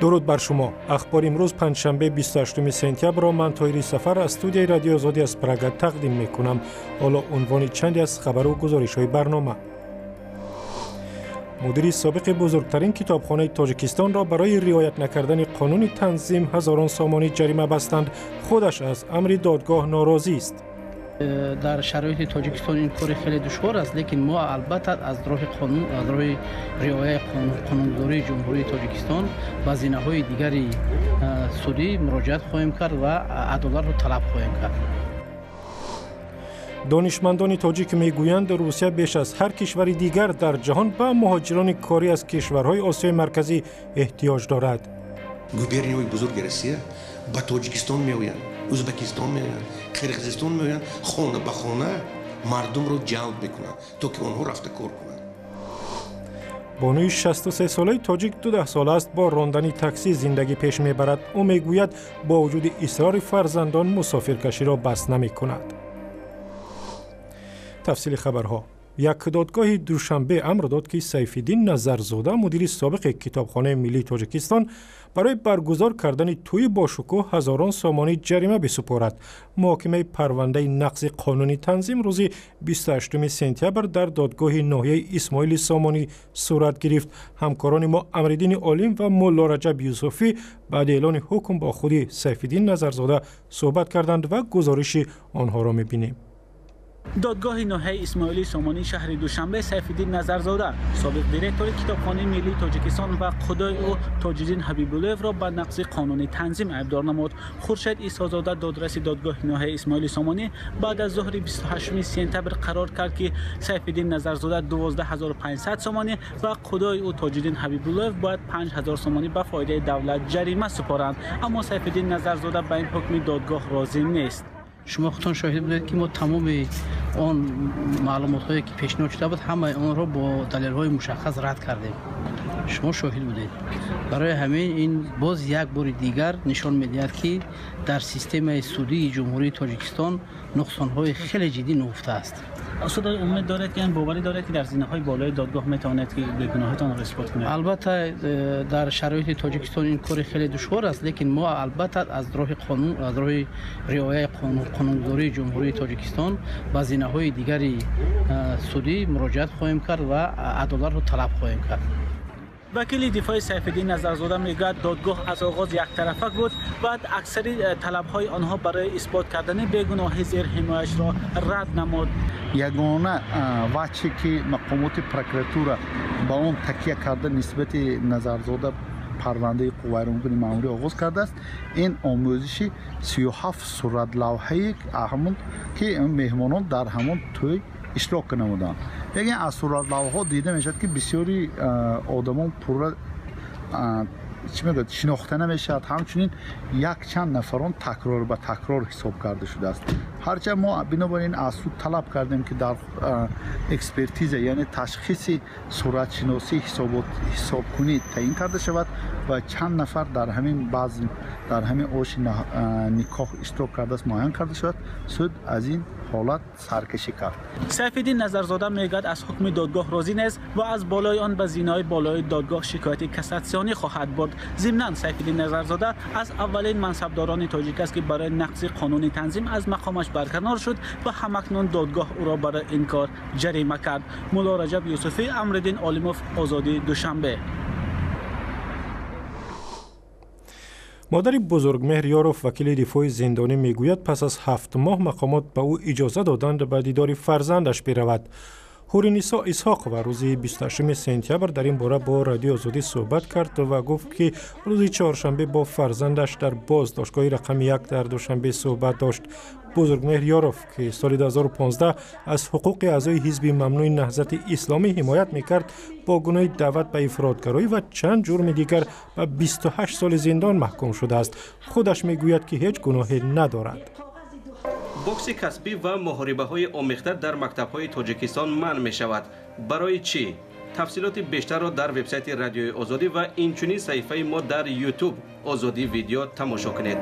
Дуруд бар шумо. Ахбори имрӯз, панҷшанбе, 28 сентябрро ман, Тоҳири Сафар, аз студияи Радиои Озодӣ аз Прага тақдим мекунам. Ҳоло унвони чанде аз хабару гузоришҳои барнома. Мудири собиқи бузургтарин китобхонаи Тоҷикистонро барои риоят накардани қонуни танзим ҳазорон сомонӣ ҷарима бастанд. Худаш аз амри додгоҳ норозист. Дар шароити Тоҷикистон ин кори хеле душвор аст, лекин мо албатта аз роҳи қонун, аз роҳи риояи қонунгузории Ҷумҳурии Тоҷикистон ба зинаҳои дигари судӣ муроҷиат хоҳем кард ва адолатро талаб хоҳем кард. Донишмандони тоҷик мегӯянд, Русия беш аз ҳар кишвари дигар дар ҷаҳон ба муҳоҷирони корӣ аз кишварҳои Осиёи Марказӣ эҳтиёҷ дорад. Губернияҳои бузурги Россия ба Тоҷикистон меоянд, Ӯзбекистон меоянд, Қирғизистон меоянд, хона ба хона мардумро ҷалб мекунанд, то ки онҳо рафта кор кунанд. Бонуи 63-солаи тоҷик 12 сола аст бо рондани таксӣ зиндагӣ пеш мебарад. Ӯ мегӯяд, бо вуҷуди исрори фарзандон мусофиркаширо бас намекунад. Тафсили хабарҳо. Як додгоҳи Душанбе амр дод, ки Сайфиддин Назарзода, мудири собиқи Китобхонаи миллии Тоҷикистон, барои баргузор кардани тӯи бошукӯҳ ҳазорон сомонӣ ҷарима бисупорад. Муҳокимаи парвандаи нақзи қонуни танзим рӯзи 28 сентябр дар додгоҳи ноҳияи Исмоили Сомонӣ сурат гирифт. Ҳамкорони мо Амриддини Олим ва Муллораҷаб Юсуфӣ баъди эълони ҳукм бо худи Сайфиддин Назарзода суҳбат карданд ва гузориши онҳоро мебинем. Додгоҳи ноҳияи Исмоили Сомонии шаҳри Душанбе Сайфиддин Назарзода, собиқ директори Китобхонаи миллии Тоҷикистон, ва қудои ӯ Тоҷиддин Ҳабибуллоевро ба нақзи қонуни танзим айбдор намуд. Хуршед Исозода, додраси додгоҳи ноҳияи Исмоили Сомонӣ, баъд аз зуҳри 28 сентябр қарор кард, ки Сайфиддин Назарзода 12 500 сомонӣ ва қудои ӯ Тоҷиддин Ҳабибуллоев бояд 5000 сомонӣ ба фоидаи давлат ҷарима супоранд. Аммо Сайфиддин Назарзода ба ин ҳукми додгоҳ розӣ нест. Шумо худтон шоҳид будед, ки мо тамоми он маълумотҳое, ки пешниҳод шуда буд, ҳамаи онро бо далелҳои мушаххас рад кардем. Шумо шоҳид будед. Барои ҳамин ин боз як бори дигар нишон медиҳад, ки дар системаи судии Ҷумҳурии Тоҷикистон нуқсонҳои хеле ҷиддӣ нуҳуфта аст. Устод, умед доред, ки боварӣ доред, ки дар зинаҳои болои додгоҳ метавонед, ки бегуноҳитонро исбот кунед? Албатта, дар шароити Тоҷикистон ин кори хеле душвор аст, лекин мо албатта аз роҳи қонун, аз роҳи риояи қонунгузории Ҷумҳурии Тоҷикистон ба зинаҳои дигари судӣ муроҷиат хоҳем кард ва адолатро талаб хоҳем кард. Вакили дифои Сайфиддин Назарзода мегӯяд, додгоҳ аз оғоз яктарафа буд ва аксари талабҳои онҳо барои исбот кардани бегуноҳӣ зерҳимояшро рад намуд. Ягона вачҳе, ки мақомоти прокуратура ба он такя карда, нисбати Назарзода парвандаи ҳуқуқвайронкунии маъмурӣ оғоз кардааст, ин омӯзиши 37 суратлавҳаи ҳамон, ки меҳмонон дар ҳамон тӯй иштирок намуданд. Лекин аз суратлавҳаҳо дида мешавад, ки бисёри одамон пурра, чӣ мегӯяд, шинохта намешавад. Ҳамчунин якчанд нафарон такрор ба такрор ҳисоб карда шудааст. Ҳарчанд мо бинобар ин аз суд талаб кардем, ки дар экспертиза, яъне ташхиси суратшиносӣ, ҳисобкунӣ таъин карда шавад ва чанд нафар дар ҳамин базм, дар ҳамин оши никоҳ иштирок кардааст, муайян карда шавад. Суд аз ин ҳолат саркашӣ кард. Сайфиддин Назарзода мегӯяд, аз ҳукми додгоҳ розӣ нест ва аз болои он ба зинаҳои болои додгоҳ шикояти кассатсионӣ хоҳад бурд. Зимнан, Сайфиддин Назарзода аз аввалин мансабдорони тоҷик аст, ки барои нақзи қонуни танзим аз мақомаш барканор шуд ва ҳамакнун додгоҳ ӯро барои ин кор ҷарима кард. Мулло Раҷаб Юсуфӣ, Амриддин Олимов, Озодӣ, Душанбе. Модари Бузургмеҳр Ёров, вакили дифои зиндонӣ, мегӯяд, пас аз 7 моҳ мақомот ба ӯ иҷоза доданд ба дидори фарзандаш биравад. Ҳуринисо Исҳоқова рӯзи 28 сентябр дар ин бора бо Радиои Озодӣ суҳбат кард ва гуфт, ки рӯзи чоршанбе бо фарзандаш дар боздоштгоҳи рақами 1 дар Душанбе суҳбат дошт. Бузургмеҳр Ёров, ки соли 2015 аз ҳуқуқи аъзои ҳизби мамнӯи Наҳзати Исломӣ ҳимоят мекард, бо гуноҳи даъват ба ифротгароӣ ва чанд ҷурми дигар ба 28 соли зиндон маҳкум шудааст. Худаш мегӯяд, ки ҳеҷ гуноҳе надорад. Бокси касбӣ ва муҳорибаҳои омехта дар мактабҳои Тоҷикистон манъ мешавад. Барои чӣ? Тафсилоти бештарро дар вебсайти Радиои Озодӣ ва инчунин саҳифаи мо дар Ютуб «Озодӣ Видео» тамошо кунед.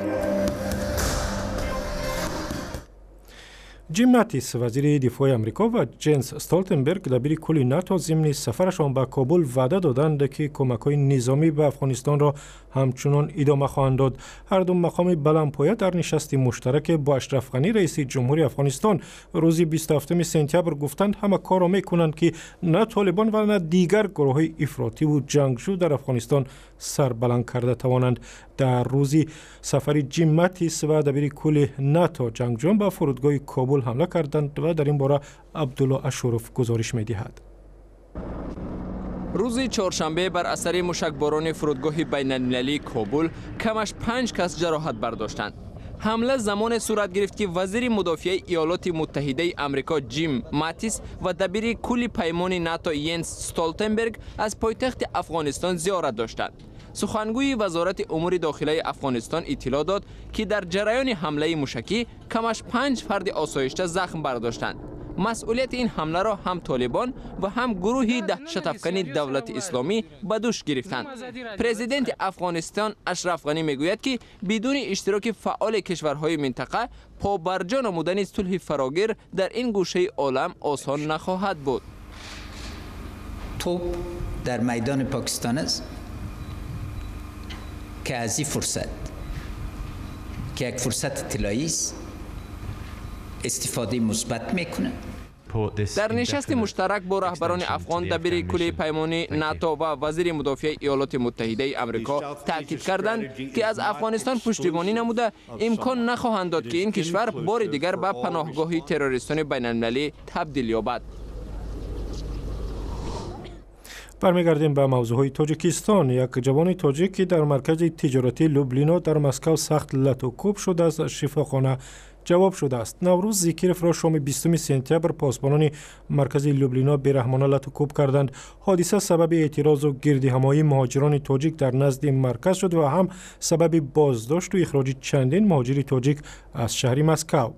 Ҷим Матис, вазири дифои Амрико, ва Ҷенс Столтенберг, дабири кулли НАТО, зимни сафарашон ба Кобул ваъда доданд, ки кӯмакҳои низомӣ ба Афғонистонро ҳамчунон идома хоҳанд дод. Ҳарду мақоми баландпоя дар нишасти муштараке бо Ашраф Ғанӣ, раиси ҷумҳури Афғонистон, рӯзи 27 сентябр гуфтанд, ҳама корро мекунанд, ки на Толибон ва на дигар гурӯҳҳои ифротиву ҷангҷӯ дар Афғонистон сарбаланд карда тавонанд. Дар рӯзи сафари Ҷим Матис ва дабири кулли НАТО ҷангҷӯён ба фурудгоҳи Кобул ҳамла карданд ва дар ин бора Абдулло Ашуров гузориш медиҳад. Рӯзи чоршанбе бар асари мушакборони фурудгоҳи байналмилалии Кобул камаш 5 кас ҷароҳат бардоштанд. Ҳамла замоне сурат гирифт, ки вазири мудофиаи Иёлоти Муттаҳидаи Амрико Ҷим Матис ва дабири кулли паймони НАТО Йенс Столтенберг аз пойтахти Афғонистон зиёрат доштанд. Сухангӯи Вазорати умури дохилаи Афғонистон иттилоъ дод, ки дар ҷараёни ҳамлаи мушакӣ камаш 5 фарди осоишта захм бардоштанд. Масъулияти ин ҳамларо ҳам Толибон ва ҳам гурӯҳи даҳшатафкани Давлати Исломӣ ба дӯш гирифтанд. Президенти Афғонистон Ашраф Ғанӣ мегӯяд, ки бидуни иштироки фаъоли кишварҳои минтақа побарҷо намудани сулҳи фарогир дар ин гӯшаи олам осон нахоҳад буд. Топ дар майдони Покистон аст, ки аз ин фурсат, ки як фурсати тиллоӣ аст, истифодаи мусбат мекунад. Дар нишасти муштарак бо раҳбарони афғон дабири кулли паймони НАТО ва вазири мудофиаи Иёлоти Муттаҳидаи Амрико таъкид карданд, ки аз Афғонистон пуштибонӣ намуда имкон нахоҳанд дод, ки ин кишвар бори дигар ба паноҳгоҳи террористони байналмилалӣ табдил ёбад. Бармегардем ба мавзӯъҳои Тоҷикистон. Як ҷавони тоҷик, ки дар маркази тиҷоратии Люблино дар Москав сахт латукӯб шуд, аз шифохона ҷавоб шудааст. Наврӯз Зикировро шоми 20 сентябр посбонони маркази Люблино бераҳмона латукӯб карданд. Ҳодиса сабаби эътирозу гирдиҳамоии муҳоҷирони тоҷик дар назди марказ шуд ва ҳам сабаби боздошту ихроҷи чандин муҳоҷири тоҷик аз шаҳри Москав.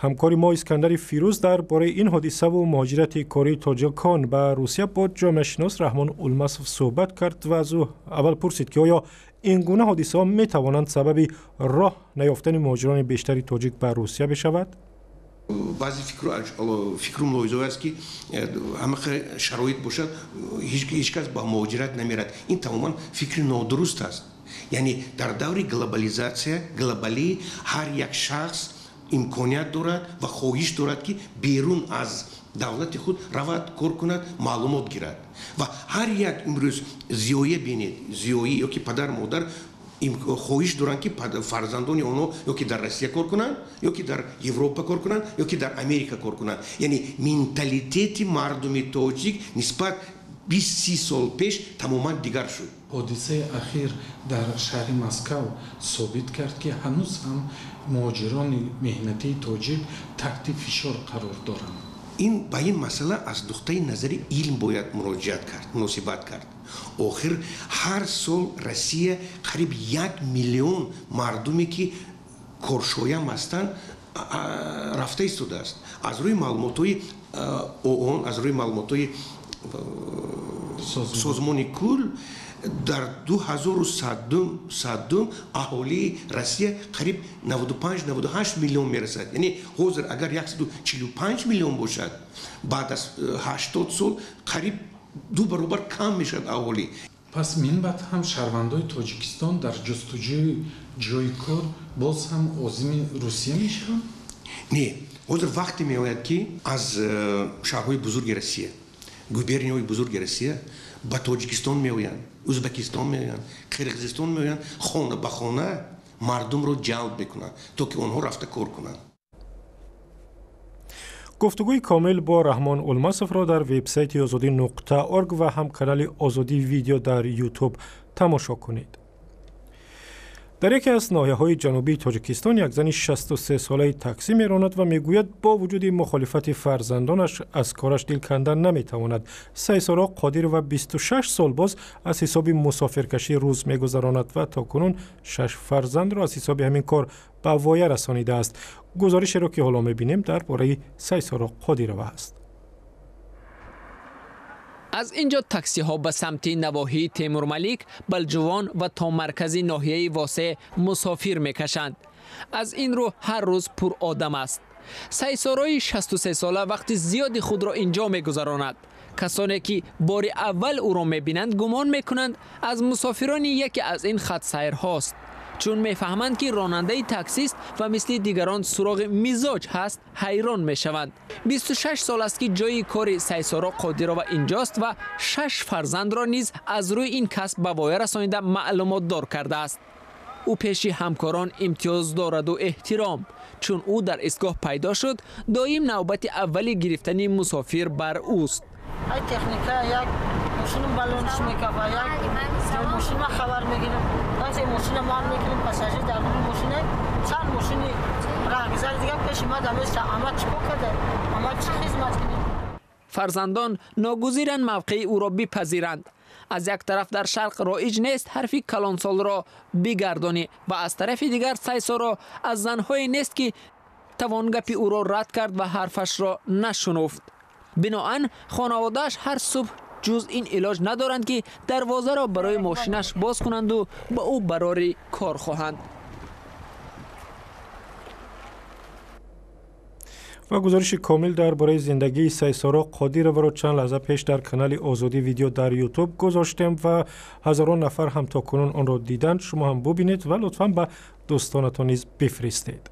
Ҳамкори мо Искандари Фирӯз дар бораи ин ҳодисаву муҳоҷирати кории тоҷикон ба Русия бо ҷомеашинос Раҳмон Улмасов суҳбат кард ва аз ӯ аввал пурсид, ки оё ин гуна ҳодисаҳо метавонанд сабаби роҳ наёфтани муҳоҷирони бештари тоҷик ба Русия бишавад? Баъзе фикру мулоҳизаҳое аст, ки ҳама шароит бошад, ҳеҷ кас ба муҳоҷират намерад. Ин тамоман фикри нодуруст аст. Яъне дар даври глобализатсия, глобалӣ, ҳар як шахс имконият дорад ва хоҳиш дорад, ки берун аз давлати худ равад, кор кунад, маълумот гирад. Ва ҳар як имрӯз зиёя бинед, зиёӣ ё ки падар модар хоҳиш доранд, ки фарзандони онҳо ё ки дар Россия кор кунанд, ё ки дар Европа кор кунанд, ё ки дар Америка кор кунанд. Яъне менталитети мардуми тоҷик нисбат 20-30 сол пеш тамоман дигар шуд. Ҳодисаи ахир дар шаҳри Москав собит кард, ки ҳанӯз ҳам муҳоҷирони меҳнатии тоҷик таҳти фишор қарор доранд. Ин ба ин масъала аз нуқтаи назари илм бояд муроҷиат кард, муносибат кард. Охир ҳар сол Россия қариб 1 миллион мардуме, ки коршоям ҳастанд, рафта истодааст. Аз рӯи маълумотҳои ООН, аз рӯи маълумотҳои созмони кул, дар 2100 аҳолии Россия қариб 95-98 миллион мерасад. Яъне ҳозир агар 145 миллион бошад, баъд аз 80 сол қариб 2 баробар кам мешавад аҳолӣ. Пас минбаъд ҳам шаҳрвандои Тоҷикистон дар ҷустуҷӯи ҷойи кор боз ҳам озими Русия мешаванд? Не, ҳозир вақте меояд, ки аз шаҳрҳои бузурги Россия, губернияҳои бузурги Россия ба Тоҷикистон меоянд, Ӯзбекистон меоянд, Қирғизистон меоянд, хона ба хона мардумро ҷалб мекунанд, то ки онҳо рафта кор кунанд. Гуфтугӯи комил бо Раҳмон Улмасовро дар вебсайти Озодӣ нуқта орг ва ҳам канали Озодӣ видео дар Ютуб тамошо кунед. Дар яке аз ноҳияҳои ҷанубии Тоҷикистон як зани 63-солаи таксӣ меронад ва мегӯяд, бо вуҷуди мухолифати фарзандонаш аз кораш дил кандан наметавонад. Сайсоро Қодирова 26 сол боз аз ҳисоби мусофиркашӣ рӯз мегузаронад ва то кунун 6 фарзандро аз ҳисоби ҳамин кор ба воя расонидааст. Гузоришеро, ки ҳоло мебинем, дар бораи Сайсоро Қодирова аст. Аз инҷо таксиҳо ба самти навоҳии Темурмалик, Балҷувон ва то маркази ноҳияи Восеъ мусофир мекашанд. Аз ин рӯ ҳар рӯз пур одам аст. Сайсорои 63 сола вақти зиёди худро инҷо мегузаронад. Касоне ки бори аввал ӯро мебинанд, гумон мекунанд аз мусофирони яке аз ин хатсайрҳост. Чун мефаҳманд ки ронандаи таксист ва мисли дигарон суроғи мизоҷ ҳаст, ҳайрон мешаванд. 26 сол аст ки ҷойи кори Сайсоро Қодирова инҷост ва 6 фарзандро низ аз рӯи ин касб ба воя расонида маълумотдор кардааст. Ӯ пеши ҳамкорон имтиёз дораду эҳтиром. Чун ӯ дар истгоҳ пайдо шуд, доим навбати аввали гирифтани мусофир бар ӯст. Ай техника як мошинам балонш мекафа, як мошина хабар мегирем, баъзе мошина ман мекунем, пассажир дар мошина, чанд мошини раҳгузар дигар пеши ма даместа, ама чӣ кор карда, ама чӣ хизмат кунем. Фарзандон ногузиранд мавқеи ӯро бипазиранд. Аз як тараф дар шарқ роиҷ нест ҳарфи калонсолро бигардонӣ ва аз тарафи дигар Сайсоро аз занҳое нест ки тавон гапи ӯро рад кард ва ҳарфашро нашунуфт. Биноан хонаводааш ҳар субҳ ҷуз ин илоҷ надоранд ки дарвозаро барои мошинаш боз кунанду ба ӯ барори кор хоҳанд. Ва гузориши комил дар бораи зиндагии Сайсоро Қодироваро чанд лаҳза пеш дар канали Озодӣ видео дар Ютуб гузоштем ва ҳазорон нафар ҳам то кунун онро диданд. Шумо ҳам бубинед ва лутфан ба дӯстонатон низ бифиристед.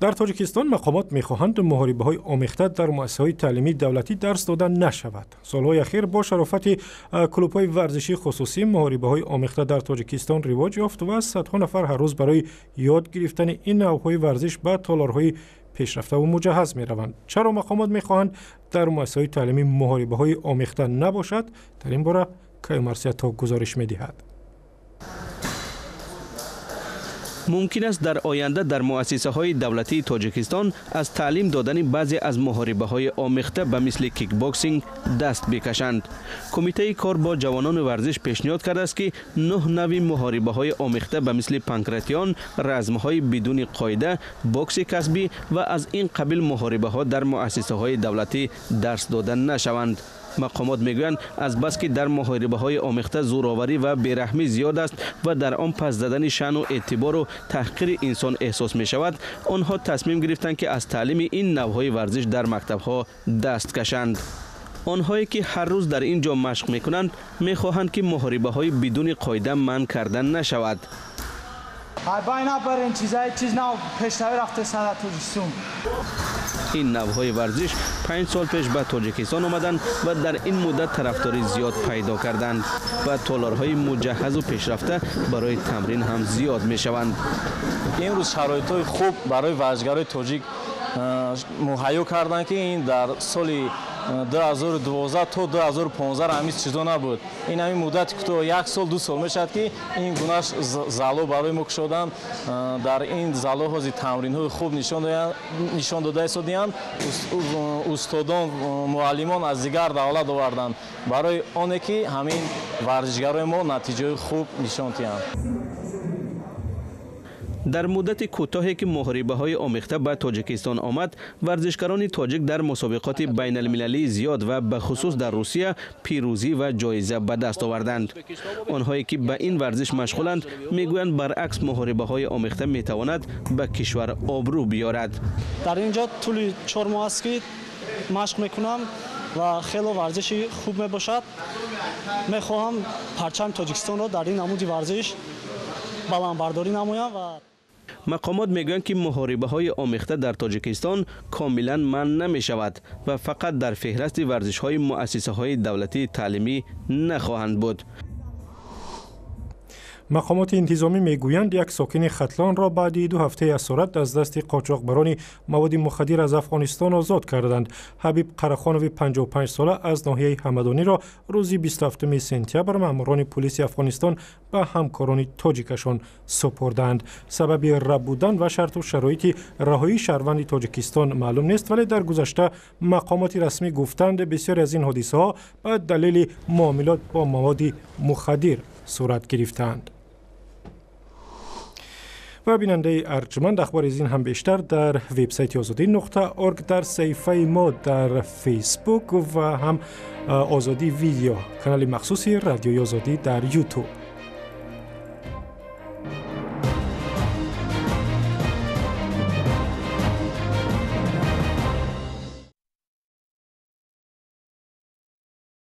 Дар Тоҷикистон мақомот мехоҳанд муҳорибаҳои омехта дар муассисаҳои таълимии давлатӣ дарс дода нашавад. Солҳои ахир бо шарофати клубҳои варзишии хусусӣ муҳорибаҳои омехта дар Тоҷикистон ривоҷ ёфт ва садҳо нафар ҳар рӯз барои ёд гирифтани ин навъҳои варзиш ба толорҳои пешрафтаву муҷаҳҳаз мераванд. Чаро мақомот мехоҳанд дар муассисаҳои таълимӣ муҳорибаҳои омехта набошад? Дар ин бора Каюмарсия то гузориш медиҳад. Мумкин аст дар оянда дар муассисаҳои давлатии Тоҷикистон аз таълим додани баъзе аз муҳорибаҳои омехта ба мисли кикбоксинг даст бикашанд. Кумитаи кор бо ҷавонону варзиш пешниҳод кардааст ки 9 нави муҳорибаҳои омехта ба мисли панкратион, размҳои бидуни қоида, бокси касбӣ ва аз ин қабил муҳорибаҳо дар муассисаҳои давлатӣ дарс дода нашаванд. Мақомот мегӯянд аз бас ки дар муҳорибаҳои омехта зӯроварӣ ва бераҳмӣ зиёд аст ва дар он пас задани шаъну эътибору таҳқири инсон эҳсос мешавад, онҳо тасмим гирифтанд ки аз таълими ин навъҳои варзиш дар мактабҳо даст кашанд. Онҳое ки ҳар рӯз дар ин ҷо машқ мекунанд мехоҳанд ки муҳорибаҳои бидуни қоида манъ карда нашавад. Ин навъҳои варзиш 5 сол пеш ба Тоҷикистон омаданд ва дар ин муддат тарафдори зиёд пайдо карданд ва толорҳои муҷаҳҳазу пешрафта барои тамрин ҳам зиёд мешаванд. Имрӯз шароитҳои хуб барои варзишгарои тоҷик муҳайё карданд ки ин дар соли 2012 то 2015 ҳамин чизо набуд. Ин ҳамин муддати кӯтоҳ як сол ду сол мешавад ки ин гуна зало барои мо кушоданд. Дар ин зало ҳозир тамринҳои хуб нишон дода истодианд. Устодон, муаллимон аз дигар давлат оварданд барои оне ки ҳамин варзишгарои мо натиҷаҳои хуб нишон диҳанд. Дар муддати кӯтоҳе ки муҳорибаҳои омехта ба Тоҷикистон омад, варзишгарони тоҷик дар мусобиқоти байналмилалии зиёд ва бахусус дар Русия пирӯзӣ ва ҷоиза ба даст оварданд. Онҳое ки ба ин варзиш машғуланд мегӯянд баръакс муҳорибаҳои омехта метавонад ба кишвар обрӯ биёрад. Дар ин ҷо тӯли 4 моҳ аст ки машқ мекунам ва хело варзиши хуб мебошад. Мехоҳам парчами Тоҷикистонро дар ин намуди варзиш баландбардорӣ намоям. Ва мақомот мегӯянд ки муҳорибаҳои омехта дар Тоҷикистон комилан манъ намешавад ва фақат дар феҳрасти варзишҳои муассисаҳои давлатии таълимӣ нахоҳанд буд. Мақомоти интизомӣ мегӯянд як сокини Хатлонро баъди 2 ҳафтаи асорат аз дасти қочоқбарони маводи мухаддир аз Афғонистон озод карданд. Ҳабиб Қарахонови 55 сола аз ноҳияи Ҳамадониро рӯзи 27 сентябр маъмурони пулиси Афғонистон ба ҳамкорони тоҷикашон супурданд. Сабаби раб будан ва шарту шароити раҳоии шаҳрванди Тоҷикистон маълум нест, вале дар гузашта мақомоти расмӣ гуфтанд бисёре аз ин ҳодисаҳо ба далели муомилот бо маводи мухаддир сурат гирифтаанд. Ва бинандаи арҷманд, ахбори аз ин ҳам бештар дар вебсайти озодӣ.org, дар саҳифаи мо дар Фейсбук ва ҳам Озодӣ видео, канали махсуси Радиои Озодӣ дар Ютуб.